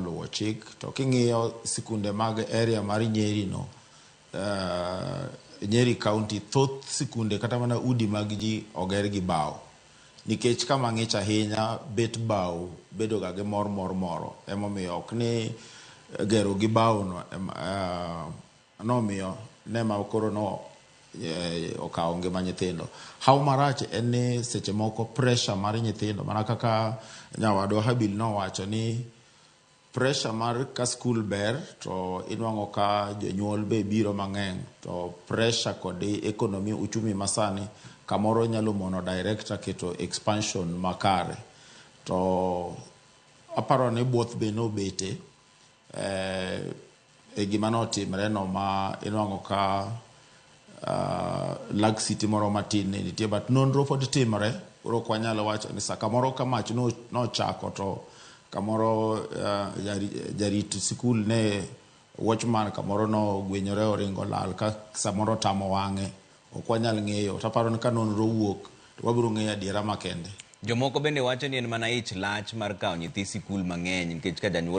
oluwo chik. To king'iyo sikunde mag area mar Nyeri no, Nyeri County, thoth sikunde kata mana udi mag ji oger gi bao. Nikech kama ng'ich ahinya, bet bao bedo ga gi mor mor moro. Emomiyo ok ni gero gi bao no nomiyo ne ma koro no okawo ngima nyithindo. Haw marach en ni seche moko pressure mar nyithindo, mana kaka nyawadwa Habil nowacho ni pressure mar ka skul ber to inwang'o ka jonyuol be biro mang'eny, to pressure kod economy, uchumi masani, kamoro nyalo mono director keto expansion makare. To aparo ni buoth be nobete e gima notimre no ma inwang'o ka laxity moro matin ne nitie, but nonro pod timore. Koro ok wanyal wacho ni sa kamoro ka mach nochako to kamoro jarit sikul ne watchman kamoro nogwenyore oringo lal ka samoro tamo wang'e, ok wanyal ng'eyo. To aparo ni ka nonro wuok to wabiro ng'eyo adiera makende. Jomoko bende wacho ni en mana ich lach mar kawo nyithi sikul mang'eny nikech ka janyuol